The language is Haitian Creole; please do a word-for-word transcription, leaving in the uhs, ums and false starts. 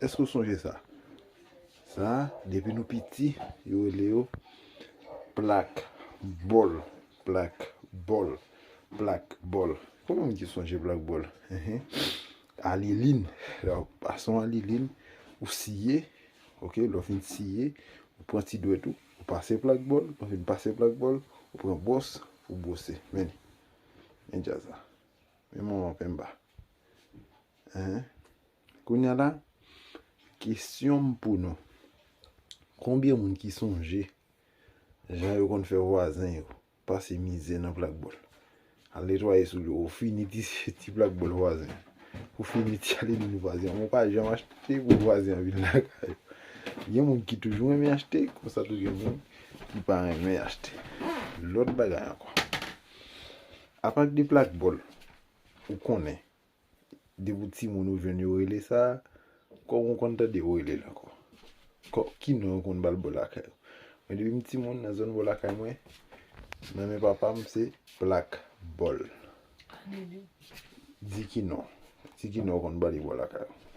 Èske w sonje sa? Sa, depi nou piti, yo rele yo plak bòl, plak bòl, plak bòl. Konbyen moun ki sonje plak bòl? Alilin. Lè w pase yon alilin, ou siye, ok, lè w fin siye, ou pran ti dwèt ou, ou pase plak bòl, lè w fin pase plak bòl, ou pran bwòs, ou bwose. Men li. Men djaz la. Men manman penba. Hein? Kounye a la, kesyon m pou nou. Konbyen moun ki sonje jan yo konn fè vwazen yo pase mizè nan plak bòl? Al netwaye sou li, ou fini ti, ti plak bòl vwazen. Ou fini ti alilin vwazen. Ou pa janm achte pou vwazen an vin lakay ou. Gen moun ki toujou renmen achte, konsa tou gen moun ki pa renmen achte. Lòt bagay ankò. Apa de plak bòl, ou konnen, depi w timoun ou jwenn yo rele sa, kòman w konn tande yo rele l ankò? Kò, ki non yo konn ba l bò lakay ou? Mwen, depi m timoun, nan zòn bò lakay mwen, nan men papa m, se plak bòl. Di ki non. Di ki non yo konn ba li bò lakay ou.